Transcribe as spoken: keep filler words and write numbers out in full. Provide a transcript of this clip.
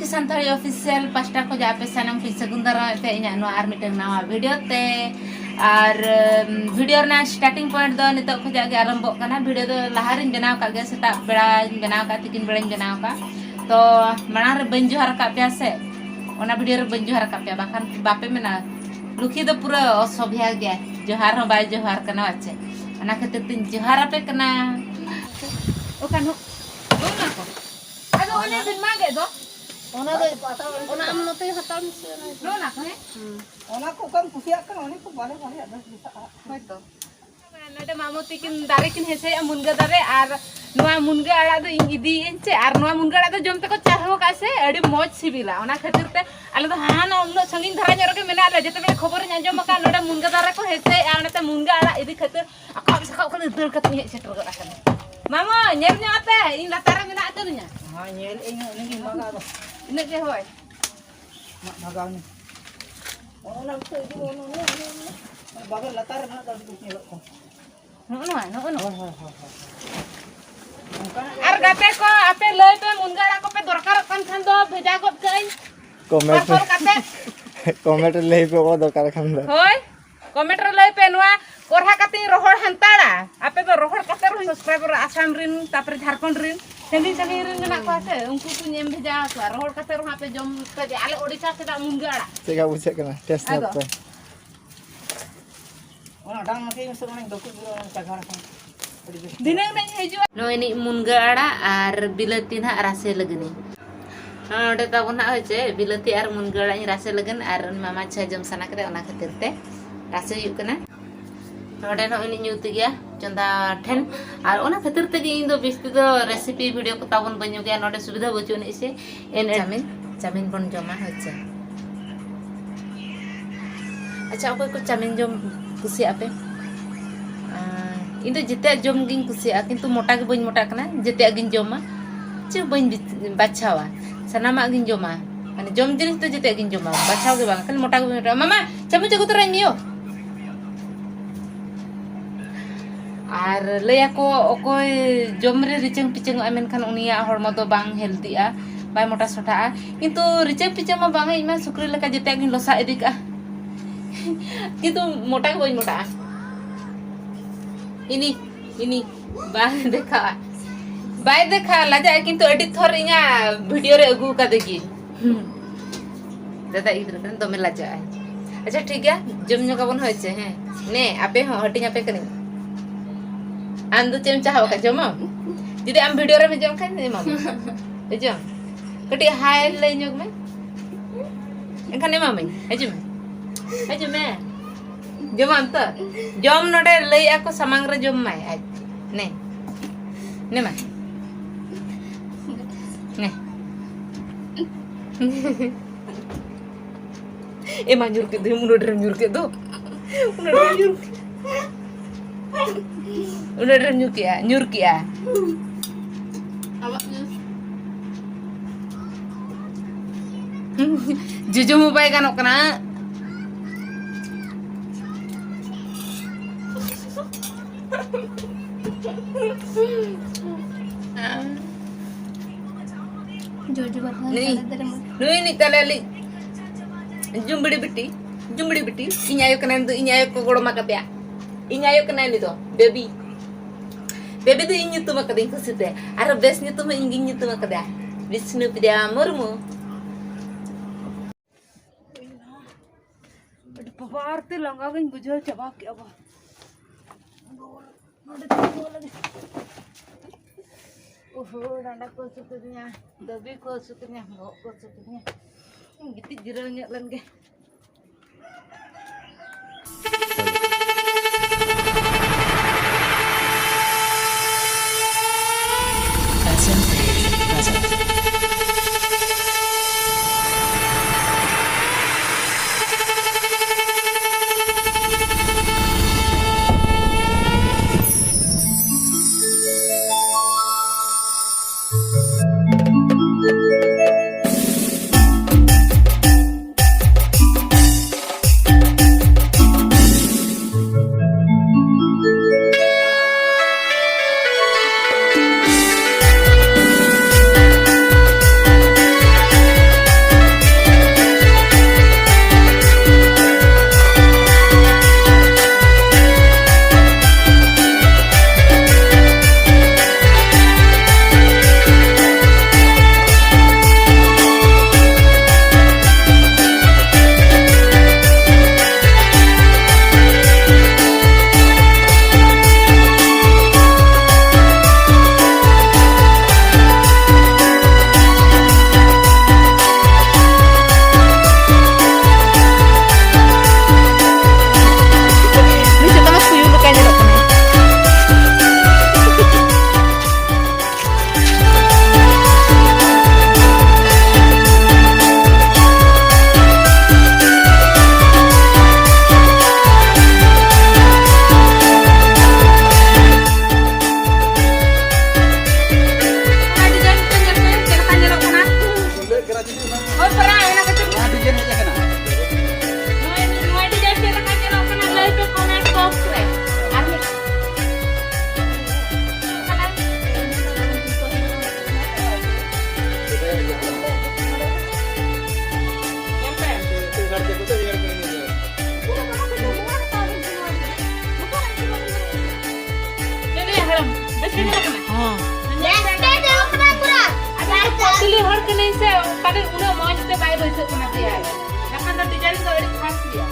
Santali official ᱯᱟᱥᱴᱟ ᱠᱷᱚᱱᱟᱜ ᱟᱯᱮ ᱥᱟᱱᱟᱢ ᱠᱚᱧ ᱥᱟᱹᱜᱩᱱ ᱫᱟᱨᱟᱢᱮᱫ ᱯᱮ ᱤᱧᱟᱹᱜ ᱱᱚᱣᱟ ᱟᱨ ᱢᱤᱫᱴᱟᱝ ᱱᱟᱣᱟ ᱵᱷᱤᱰᱤᱭᱳ ᱛᱮ᱾ ᱟᱨ ᱩᱢ, ᱵᱷᱤᱰᱤᱭᱳ ᱨᱮᱱᱟᱜ ᱥᱴᱟᱨᱴᱤᱝ ᱯᱚᱭᱮᱱᱴ ᱫᱚ ᱱᱤᱛᱚᱜ ᱠᱷᱚᱱᱟᱜ ᱜᱮ ᱟᱨᱟᱢᱵᱷᱚᱜ ᱠᱟᱱᱟ᱾ ᱵᱷᱤᱰᱤᱭᱳ ᱫᱚ ᱞᱟᱦᱟ ᱨᱤᱧ ᱵᱮᱱᱟᱣ ᱟᱠᱟᱫ ᱜᱮᱭᱟ, ᱥᱮᱛᱟᱜ ᱵᱮᱲᱟᱧ ᱵᱮᱱᱟᱣ ᱟᱠᱟᱫ, ᱛᱤᱠᱤᱱ ᱵᱮᱲᱟᱧ ᱵᱮᱱᱟᱣ ᱟᱠᱟᱫ᱾ ᱛᱚ ᱢᱟᱲᱟᱝ ᱨᱮ ᱵᱟᱹᱧ ᱡᱚᱦᱟᱨ ᱟᱠᱟᱫ ᱯᱮᱭᱟ ᱥᱮ, ᱚᱱᱟ ᱵᱷᱤᱰᱤᱭᱳ ᱨᱮ ᱵᱟᱹᱧ ᱡᱚᱦᱟᱨ ᱟᱠᱟᱫ ᱯᱮᱭᱟ, ᱵᱟᱠᱷᱟᱱ ᱵᱟᱯᱮ ᱢᱮᱱᱟ ᱞᱩᱠᱷᱤ ᱫᱚ ᱯᱩᱨᱟᱹ ᱚᱥᱚᱵᱷᱭᱟ ᱜᱮᱭᱟ, ᱡᱚᱦᱟᱨ ᱦᱚᱸ ᱵᱟᱭ ᱡᱚᱦᱟᱨ ᱠᱟᱱᱟ᱾ ᱟᱪᱪᱷᱟ, ᱚᱱᱟ ᱠᱷᱟᱹᱛᱤᱨ ᱛᱮᱧ ᱡᱚᱦᱟᱨ ᱟᱯᱮ ᱠᱟᱱᱟ᱾ ᱚᱠᱟ ᱱᱚ-, ᱱᱚᱜᱼᱚ ᱱᱟ ᱠᱚ᱾ ᱟᱫᱚ ᱚᱱᱮ ᱵᱤᱱ ᱢᱟᱜᱮᱫ ᱫᱚ᱾ ᱚᱱᱟ ᱫᱚ, ᱚᱱᱟ ᱟᱢ ᱱᱚᱛᱮ ᱦᱟᱛᱟᱣ ᱢᱮᱥᱮ, ᱚᱱᱟ᱾ ᱱᱚᱜᱼᱚ ᱱᱟ ᱠᱚ, ᱦᱮᱸ? ᱦᱩᱸ᱾ ᱚᱱᱟ ᱠᱚ ᱚᱠᱟᱢ ᱠᱩᱥᱤᱭᱟᱜ ᱠᱟᱱᱟ, ᱚᱱᱟ ᱠᱚ ᱵᱟᱞᱮ ᱵᱟᱞᱮ ᱟᱫᱚ ᱢᱮᱥᱟᱜᱼᱟ᱾ ᱦᱳᱭᱛᱚ᱾ ᱱᱚᱰᱮ ᱢᱟᱢᱚ ᱛᱤᱠᱤᱱ ᱫᱟᱨᱮ ᱠᱤᱱ ᱦᱮᱸᱥᱮᱭᱮᱜᱼᱟ, ᱢᱩᱱᱜᱟᱹ ᱫᱟᱨᱮ, ᱟᱨ ᱱᱚᱣᱟ ᱢᱩᱱᱜᱟᱹ ᱟᱲᱟᱜ ᱫᱚ ᱤᱧ ᱤᱫᱤᱭᱮᱜᱼᱟᱹᱧ ᱪᱮ, ᱟᱨ ᱱᱚᱣᱟ ᱢᱩᱱᱜᱟᱹ ᱟᱲᱟᱜ ᱫᱚ ᱡᱚᱢ ᱛᱮᱠᱚ ᱪᱟᱨᱦᱟᱣ ᱠᱟᱜᱼᱟ ᱥᱮ, ᱟᱹᱰᱤ ᱢᱚᱡᱽ ᱥᱤᱵᱤᱞᱟ᱾ ᱚᱱᱟ ᱠᱷᱟᱹᱛᱤᱨ ᱛᱮ ᱟᱞᱮ ᱫᱚ ᱦᱟᱱᱟ ᱩᱱᱟᱹᱜ ᱥᱟᱺᱜᱤᱧ ᱫᱷᱟᱨᱟ ᱧᱚᱜ ᱨᱮᱜᱮ ᱢᱮᱱᱟᱜ ᱞᱮᱭᱟ᱾ ᱡᱮᱛᱮ ᱵᱮᱲᱟ ᱠᱷᱚᱵᱚᱨᱤᱧ ᱟᱸᱡᱚᱢ ᱟᱠᱟᱫ, ᱱᱚᱰᱮ ᱢᱩᱱᱜᱟᱹ ᱫᱟᱨᱮ ᱠᱚ ᱦᱮᱸᱥᱮᱭᱮᱜᱼᱟ, ᱚᱱᱟᱛᱮ ᱢᱩᱱᱜᱟᱹ ᱟᱲᱟᱜ ᱤᱫᱤ ᱠᱷᱟᱹᱛᱤᱨ ᱟᱠᱟᱵ ᱥᱟᱠᱟᱵ ᱠᱷᱚᱱ ᱫᱟᱹᱲ ᱠᱟᱛᱮ ᱤᱧ ᱦᱮᱡ ᱥᱮᱴᱮᱨ ᱜᱚᱫ ᱟᱠᱟᱱᱟ᱾ ᱢᱟᱢᱚ, ᱧᱮᱞ ᱧᱚᱜ ᱟᱯᱮ, ᱤᱧ ᱞᱟᱛᱟᱨ ᱨᱮ ᱢᱮᱱᱟᱜ ᱟᱠᱟᱫᱤᱧᱟ᱾ ᱦᱮᱸ, ᱧᱮᱞ ᱟᱹᱧ, ᱩᱱᱤ ᱜᱤᱧ ᱢᱟᱜᱟ ᱟᱫᱚ᱾ ᱤᱱᱟᱹᱜ ᱜᱮ ᱦᱳᱭ᱾ ᱢᱟᱜ ᱵᱷᱟᱜᱟᱣ ᱱᱤᱧ᱾ ᱚᱱᱟ ᱩᱛᱟᱹᱨ ᱤᱫᱤ ᱢᱮ, ᱚᱱᱟ, ᱚᱱᱟ, ᱚᱱᱟ, ᱚᱱᱟ᱾ ᱵᱟᱵᱮᱨ ᱞᱟᱛᱟᱨ ᱨᱮ ᱢᱮᱱᱟᱜ ᱫᱚ ᱟᱹᱰᱤ ᱡᱩᱛ ᱧᱮᱞᱚᱜ ᱠᱟᱱᱟ᱾ ᱱᱚᱜᱼᱚ ᱱᱚᱣᱟ, ᱱᱚᱜᱼᱚ ᱱᱚᱣᱟ᱾ ᱦᱳᱭ, ᱦᱳᱭ, ᱦᱳᱭ, ᱦᱳᱭ᱾ ᱚᱱᱠᱟᱱᱟᱜ ᱜᱮ ᱟᱨ ᱜᱟᱛᱮ ᱠᱚ, ᱟᱯᱮ ᱞᱟᱹᱭ ᱯᱮ, ᱢᱩᱱᱜᱟᱹ ᱟᱲᱟᱜ ᱠᱚᱯᱮ ᱫᱚᱨᱠᱟᱨᱚᱜ ᱠᱟᱱ ᱠᱷᱟᱱ ᱫᱚ ᱵᱷᱮᱡᱟ ᱜᱚᱫ ᱠᱟᱹᱧ᱾ ᱠᱚᱢᱮᱱᱴ ᱨᱮ᱾ Parcel ᱠᱟᱛᱮ᱾ ᱠᱚᱢᱮᱱᱴ ᱨᱮ ᱞᱟᱹᱭ ᱯᱮ, ᱚᱠᱚᱭ ᱫᱚᱨᱠᱟᱨ ᱠᱷᱟᱱ ᱫᱚ᱾ ᱦᱳᱭ, ᱠᱚᱢᱮᱱᱴ ᱨᱮ ᱞᱟᱹᱭ ᱯᱮ, ᱱᱚᱣᱟ ᱠᱚᱨᱦᱟ ᱠᱟᱛᱮᱧ ᱨᱚᱦᱚᱲ ᱦᱟᱱᱛᱟᱲᱟ᱾ ᱟᱯᱮ ᱫᱚ ᱨᱚᱦᱚᱲ ᱠᱟᱛᱮ ᱨᱮᱦᱚᱸ subscriber ᱟᱥᱟᱢ ᱨᱤᱱ, ᱛᱟᱯᱚᱨᱮ ᱡᱷᱟᱲᱠᱷᱚᱸᱰ ᱨᱤᱱ, ᱥᱟᱺᱜᱤᱧ ᱥᱟᱺᱜᱤᱧ ᱨᱤᱱ ᱢᱮᱱᱟᱜ ᱠᱚᱣᱟ ᱥᱮ, ᱩᱱᱠᱩ ᱠᱚᱧ ᱮᱢ ᱵᱷᱮᱡᱟ ᱟᱠᱚᱣᱟ᱾ ᱨᱚᱦᱚᱲ ᱠᱟᱛᱮ ᱨᱮᱦᱚᱸ ᱟᱯᱮ ᱡᱚᱢ ᱯᱮ, ᱟᱞᱮ ᱳᱰᱤᱥᱟ ᱥᱮᱫᱟᱜ ᱢᱩᱱᱜᱟᱹ ᱟᱲᱟᱜ᱾ ᱪᱮᱫ ᱞᱮᱠᱟ ᱵᱩᱡᱷᱟᱹᱜ ᱠᱟᱱᱟ? ᱴᱮᱥᱴ ᱧᱚᱜ ᱟᱫᱚ᱾ ᱯᱮ᱾ ᱚᱱᱟ ᱰᱟᱝ ᱢᱟᱠᱮ ᱢᱮᱥᱮ, ᱚᱱᱟᱧ ᱫᱚᱠᱩ ᱜᱤᱨᱟᱹ ᱚᱱᱟ ᱪᱟᱜᱟᱲ ᱠᱷᱚᱱ᱾ ᱟᱹᱰᱤ ᱵᱮᱥ᱾ ᱫᱷᱤᱱᱟᱹᱝ ᱱᱟᱜ ᱤᱧ ᱦᱤᱡᱩᱜᱼᱟ᱾ ᱱᱚᱜᱼᱚᱭ ᱱᱤᱡ ᱢᱩᱱᱜᱟᱹ ᱟᱲᱟᱜ ᱟᱨ ᱵᱤᱞᱟᱹᱛᱤ ᱱᱟᱦᱟᱜ ᱨᱟᱥᱮ ᱞᱟᱹᱜᱤᱫ ᱤᱧ᱾ ᱱᱚᱰᱮ ᱛᱟᱵᱚᱱ ᱱᱟᱦᱟᱜ ᱦᱚᱪᱪᱷᱮ ᱵᱤᱞᱟᱹᱛᱤ ᱟᱨ ᱢᱩᱱᱜᱟᱹ ᱟᱲᱟᱜ ᱤᱧ ᱨᱟᱥᱮ ᱞᱟᱹᱜᱤᱫ, ᱟᱨ ᱩᱱᱤ ᱢᱟᱢᱟ ᱪᱷᱟ ᱡᱚᱢ ᱥᱟᱱᱟ ᱠᱮᱫᱮ, ᱚᱱᱟ ᱠᱷᱟᱹᱛᱤᱨ ᱛᱮ ᱨᱟᱥᱮ ᱦᱩᱭᱩᱜ ᱠᱟᱱᱟ᱾ ᱱᱚᱰᱮ ᱱᱚᱜᱼᱚᱭ ᱱᱤᱡ ᱤᱧ ᱩᱛᱩ ᱜᱮᱭᱟ ᱪᱚᱸᱫᱟ ᱴᱷᱮᱱ, ᱟᱨ ᱚᱱᱟ ᱠᱷᱟᱹᱛᱤᱨ ᱛᱮᱜᱮ ᱤᱧ ᱫᱚ ᱵᱮᱥᱤ ᱫᱚ recipe video ᱠᱚ ᱛᱟᱵᱚᱱ ᱵᱟᱹᱧ ᱟᱹᱜᱩᱭᱟ᱾ ᱱᱚᱰᱮ ᱥᱩᱵᱤᱫᱷᱟ ᱵᱟᱹᱪᱩᱜ ᱟᱹᱱᱤᱡ ᱥᱮ, ᱮᱱ ᱪᱟᱣᱢᱤᱱ, ᱪᱟᱣᱢᱤᱱ ᱵᱚᱱ ᱡᱚᱢᱟ ᱦᱚᱪᱪᱷᱮ᱾ ᱟᱪᱪᱷᱟ, ᱚᱠᱚᱭ ᱠᱚ ᱪᱟᱣᱢᱤᱱ ᱡᱚᱢ ᱠᱩᱥᱤᱭᱟᱜᱼᱟ ᱯᱮ? ᱟᱸ, ᱤᱧ ᱫᱚ ᱡᱮᱛᱮᱭᱟᱜ ᱡᱚᱢ ᱜᱤᱧ ᱠᱩᱥᱤᱭᱟᱜᱼᱟ, ᱠᱤᱱᱛᱩ ᱢᱚᱴᱟ ᱜᱮ ᱵᱟᱹᱧ ᱢᱚᱴᱟᱜ ᱠᱟᱱᱟ, ᱡᱮᱛᱮᱭᱟᱜ ᱜᱤᱧ ᱡᱚᱢᱟ, ᱪᱮᱫ ᱵᱟᱹᱧ ᱵᱤᱪ-, ᱵᱟᱪᱷᱟᱣᱟ, ᱥᱟᱱᱟᱢᱟᱜ ᱜᱤᱧ ᱡᱚᱢᱟ᱾ ᱢᱟᱱᱮ ᱡᱚᱢ ᱡᱤᱱᱤᱥ ᱫᱚ ᱡᱮᱛᱮᱭᱟᱜ ᱜᱤᱧ ᱡᱚᱢᱟ, ᱵᱟᱪᱷᱟᱣ ᱜᱮ ᱵᱟᱝ, ᱠᱷᱟᱹᱞᱤ ᱢᱚᱴᱟ ᱜᱮ ᱵᱟᱹᱧ ᱢᱚᱴᱟᱜᱼᱟ᱾ ᱢᱟᱢᱟ, ᱪᱟᱢᱚᱪ ᱟᱹᱜᱩ ᱛᱚᱨᱟᱧ ᱢᱮᱭᱳ᱾ ᱟᱨ ᱞᱟᱹᱭᱟᱠᱚ ᱚᱠᱚᱭ ᱡᱚᱢ ᱨᱮ ᱨᱤᱪᱟᱹᱝ ᱯᱤᱪᱟᱹᱝᱚᱜᱼᱟ, ᱢᱮᱱᱠᱷᱟᱱ ᱩᱱᱤᱭᱟᱜ ᱦᱚᱲᱢᱚ ᱫᱚ ᱵᱟᱝ healthyᱜᱼᱟ᱾ ᱵᱟᱭ ᱢᱚᱴᱟ ᱥᱚᱴᱟᱜᱼᱟ᱾ ᱠᱤᱱᱛᱩ ᱨᱤᱪᱟᱹ ᱯᱤᱪᱟᱹ ᱢᱟ ᱵᱟᱝ, ᱤᱧ ᱢᱟ ᱥᱩᱠᱨᱤ ᱞᱮᱠᱟ ᱡᱮᱛᱮᱭᱟᱜ ᱜᱤᱧ ᱞᱚᱥᱟ ᱤᱫᱤ ᱠᱟᱜᱼᱟ᱾ ᱠᱤᱱᱛᱩ ᱢᱚᱴᱟ ᱜᱮ ᱵᱟᱹᱧ ᱢᱚᱴᱟᱜᱼᱟ᱾ ᱤᱱᱤ ᱤᱱᱤ ᱵᱟᱭ ᱫᱮᱠᱷᱟᱜᱼᱟ, ᱵᱟᱭ ᱫᱮᱠᱷᱟᱜᱼᱟ, ᱞᱟᱡᱟᱜᱼᱟ᱾ ᱠᱤᱱᱛᱩ ᱟᱹᱰᱤ ᱛᱷᱚᱨ ᱤᱧᱟᱹᱜ ᱵᱷᱤᱰᱤᱭᱳ ᱨᱮ ᱟᱹᱜᱩ ᱠᱟᱫᱮ ᱜᱮ᱾ ᱦᱩᱸ᱾ ᱫᱟᱫᱟ ᱜᱤᱫᱽᱨᱟᱹ ᱠᱟᱱᱟ, ᱫᱚᱢᱮ ᱞᱟᱡᱟᱜᱼᱟᱭ᱾ ᱟᱪᱪᱷᱟ, ᱴᱷᱤᱠ ᱜᱮᱭᱟ, ᱡᱚᱢ ᱧᱚᱜ ᱟᱵᱚᱱ ᱦᱳᱭ ᱥᱮ᱾ ᱦᱮᱸ, ᱱᱮ, ᱟᱯᱮ ᱦᱚᱸ ᱦᱟᱹᱴᱤᱧ ᱟᱯᱮ ᱠᱟᱹᱱᱟᱹᱧ᱾ ᱟᱢ ᱫᱚ ᱪᱮᱫ ᱮᱢ ᱪᱟᱦᱟᱣ ᱟᱠᱟᱫ, ᱡᱚᱢᱟᱢ? ᱡᱩᱫᱤ ᱟᱢ ᱵᱷᱤᱰᱤᱭᱳ ᱨᱮᱢ ᱡᱚᱢ ᱠᱷᱟᱱ, ᱮᱢᱟᱢᱟᱹᱧ᱾ ᱡᱚᱢ᱾ ᱠᱟᱹᱴᱤᱡ ᱦᱟᱭ ᱞᱟᱹᱭ ᱧᱚᱜ ᱢᱮ, ᱮᱱᱠᱷᱟᱱ ᱮᱢᱟᱢᱟᱹᱧ᱾ ᱦᱤᱡᱩᱜ ᱢᱮ, ᱦᱤᱡᱩᱜ ᱢᱮ᱾ ᱡᱚᱢᱟᱢ ᱛᱚ? ᱡᱚᱢ ᱱᱚᱰᱮ ᱞᱟᱹᱭᱮᱜᱼᱟ ᱠᱚ, ᱥᱟᱢᱟᱝ ᱨᱮ ᱡᱚᱢ ᱢᱟᱭ ᱟᱡ᱾ ᱱᱮ, ᱱᱮ ᱢᱟ, ᱱᱮ᱾ ᱮ ᱢᱟ, ᱧᱩᱨ ᱠᱮᱫ ᱫᱚ, ᱩᱱᱟᱹᱜ ᱰᱷᱮᱨ ᱧᱩᱨ ᱠᱮᱫ ᱫᱚ᱾ ᱩᱱᱟᱹᱜ ᱰᱷᱮᱨ ᱧᱩᱨ ᱠᱮᱫ᱾ ᱩᱱᱟᱹᱜ ᱰᱷᱮᱨ ᱧᱩᱨ ᱠᱮᱜᱼᱟ, ᱧᱩᱨ ᱠᱮᱜᱼᱟ᱾ ᱟᱵᱟᱜ ᱧᱩᱨ᱾ ᱡᱚᱡᱚᱢ ᱦᱚᱸ ᱵᱟᱭ ᱜᱟᱱᱚᱜ ᱠᱟᱱᱟ᱾ ᱡᱚᱡᱚ ᱵᱟᱯᱞᱟ ᱱᱩᱭ, ᱛᱟᱞᱟ ᱛᱟᱞᱟ ᱢᱟ᱾ ᱱᱩᱭ ᱱᱤᱡ ᱛᱟᱞᱮ ᱟᱞᱮ ᱡᱩᱢᱵᱲᱤ ᱵᱤᱴᱤ, ᱡᱩᱢᱵᱲᱤ ᱵᱤᱴᱤ, ᱤᱧ ᱟᱭᱳ ᱠᱟᱱᱟᱭ ᱩᱱᱤ ᱫᱚ, ᱤᱧ ᱟᱭᱳ ᱠᱚ ᱜᱚᱲᱚᱢ ᱟᱠᱟᱫᱮᱭᱟ᱾ ᱤᱧ ᱟᱭᱳ ᱠᱟᱱᱟᱭ ᱩᱱᱤ ᱫᱚ, ᱵᱮᱵᱤ᱾ ᱵᱮᱵᱤ ᱫᱚ ᱤᱧ ᱧᱩᱛᱩᱢ ᱟᱠᱟᱫᱟᱹᱧ ᱠᱩᱥᱤᱛᱮ, ᱟᱨ ᱵᱮᱥ ᱧᱩᱛᱩᱢ ᱦᱚᱸ ᱤᱧ ᱜᱤᱧ ᱧᱩᱛᱩᱢ ᱟᱠᱟᱫᱟ, ᱵᱤᱥᱱᱩᱯᱨᱤᱭᱟ ᱢᱩᱨᱢᱩ᱾ ᱟᱹᱰᱤ ᱵᱟᱵᱟ, ᱟᱨ ᱛᱮ ᱞᱟᱸᱜᱟ ᱜᱤᱧ ᱵᱩᱡᱷᱟᱹᱣ ᱪᱟᱵᱟ ᱠᱮᱜᱼᱟ ᱵᱟ᱾ ᱱᱚᱰᱮ ᱛᱤᱸᱜᱩ ᱞᱟᱹᱜᱤᱫ᱾ ᱳᱦᱳ, ᱰᱟᱸᱰᱟ ᱠᱚ ᱦᱟᱹᱥᱩ ᱠᱤᱫᱤᱧᱟ, ᱫᱟᱹᱵᱤ ᱠᱚ ᱦᱟᱹᱥᱩ ᱠᱤᱫᱤᱧᱟ, ᱵᱚᱦᱚᱜ ᱠᱚ ᱦᱟᱹᱥᱩ ᱠᱤᱫᱤᱧᱟ᱾ ᱜᱤᱛᱤᱡ ᱡᱤᱨᱟᱹᱣ ᱧᱚᱜ ᱞᱮᱱ ᱜᱮ᱾ ᱦᱚᱸ᱾ ᱟᱫᱚ ᱤᱧ ᱫᱚ ᱯᱟᱹᱛᱞᱤ ᱦᱚᱲ ᱠᱟᱹᱱᱟᱹᱧ ᱥᱮ, ᱯᱟᱞᱮ ᱩᱱᱟᱹᱜ ᱢᱚᱡᱽ ᱛᱮ ᱵᱟᱭ ᱵᱟᱹᱭᱥᱟᱹᱜ ᱠᱟᱱᱟ ᱛᱮᱭᱟᱨ᱾ ᱵᱟᱠᱷᱟᱱ ᱫᱚ design ᱫᱚ ᱟᱹᱰᱤ ᱠᱷᱟᱥ ᱜᱮᱭᱟ᱾